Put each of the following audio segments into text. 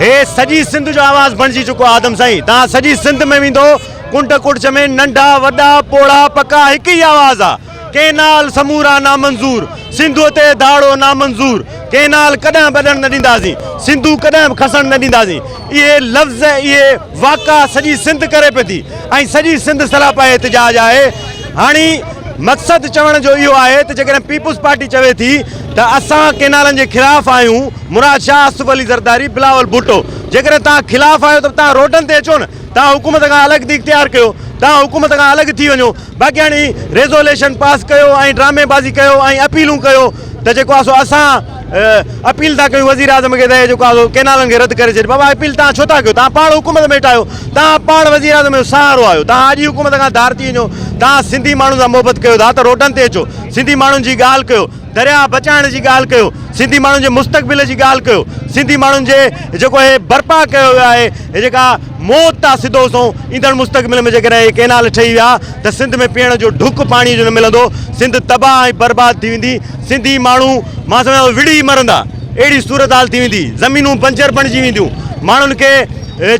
هي سڄي سنڌ جو آواز بڻجي چڪو آ آدم سائين توهان سڄي سنڌ ۾ ويندو ڪنڊ ڪڙڇ ۾ ننڍا وڏا پوڙها پڪا هڪ ئي آواز آ ڪينال سمورا نامنظور سنڌوء تي ڌاڙو نامنظور ڪينال ڪڏهن به اڏڻ نه ڏينداسين سنڌو ڪڏهن به کسڻ نه ڏينداسين اهي لفظ اهي واقعا سڄي سنڌ ڪري پئي ٿي ۽ سڄي سنڌ سراپا احتجاج آهي هاڻي مقصد چوڻ جو اهو آهي ته جيڪڏهن پيپلز پارٽي چوي ٿي ته اسان ڪينالن جي خلاف آهيون مراد شاهه، آصف علي زرداري، بلاول ڀٽو جيڪڏهن توهان خلاف آهيو ته توهان روڊن تي اچو نه، توهان حڪومت کان الڳ ٿي اختيار ڪيو، توهان حڪومت کان الڳ ٿي وڃو، باقي هاڻي ريزوليشن پاس ڪيو ۽ ڊرامي بازي ڪيو ۽ اپيلون ڪيو ته جيڪو آهي سو اسان اپيل ٿا ڪيون وزيراعظم کي ته جيڪو آهي سو ڪينالن کي رد ڪري ڇڏي، بابا اپيل توهان ڇو ٿا ڪيو، توهان پاڻ حڪومت ۾ ويٺا آهيو، توهان پاڻ وزيراعظم جو سهارو آهيو، توهان اڄ ئي حڪومت کان ڌار ٿي وڃو، توهان سنڌي ماڻهن سان محبت ڪيو ٿا ته روڊن تي اچو، سنڌي ماڻهن جي ڳالهه ڪيو. درياهه بچائڻ جي ڳالهه ڪيو، سنڌي ماڻهن جي مستقبل جي ڳالهه ڪيو، سنڌي ماڻهن جي جيڪو هي برپا ڪيو ويو آهي هي جيڪا موت آ سڌو سنئون ايندڙ مستقبل ۾ جيڪڏهن هي ڪينال ٺهي ويا ته سنڌ ۾ پيئڻ جو ڍڪ پاڻي جو نه ملندو، سنڌ تباهه ۽ برباد ٿي ويندي، سنڌي ماڻهو مان سمجهان ٿو وڙهي مرندا اهڙي صورتحال ٿي ويندي، زمينون بنجر بڻجي وينديون، ماڻهن کي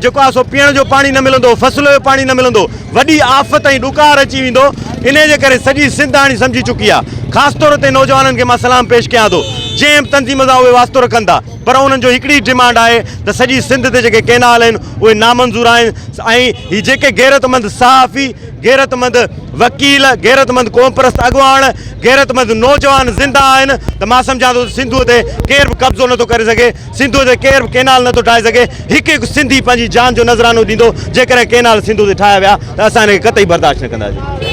جيڪو آ سو پيئڻ جو پاڻي نه ملندو، فصل جو پاڻي نه ملندو. وڏي آفت ۽ ڏڪار اچي ويندو، انهي جي ڪري سڄي سنڌ هاڻي سمجهي چڪي آهي، خاص طور تي نوجوانن کي مان سلام پيش ڪيان ٿو، جنهن به تنظيم سان اهي واسطو رکن ٿا، پر انهن جو هڪڙي ڊمانڊ آهي ته سڄي سنڌ تي جيڪي ڪينال آهن اهي نامنظور آهن ۽ هي جيڪي غيرتمند صحافي، غيرتمند وڪيل، غيرتمند قومپرست اڳواڻ، غيرتمند نوجوان زنده آهن ته مان سمجهان ٿو ته سنڌوء تي ڪير به قبضو نٿو ڪري سگهي. سنڌوء تي ڪير به ڪينال نٿو ٺاهي سگهي، هڪ هڪ سنڌي پنهنجي جان جو نذرانو ڏيندو، جيڪڏهن ڪينال سنڌوء تي ٺاهيا ويا ته اسان ان کي قطعي برداشت نه ڪنداسين.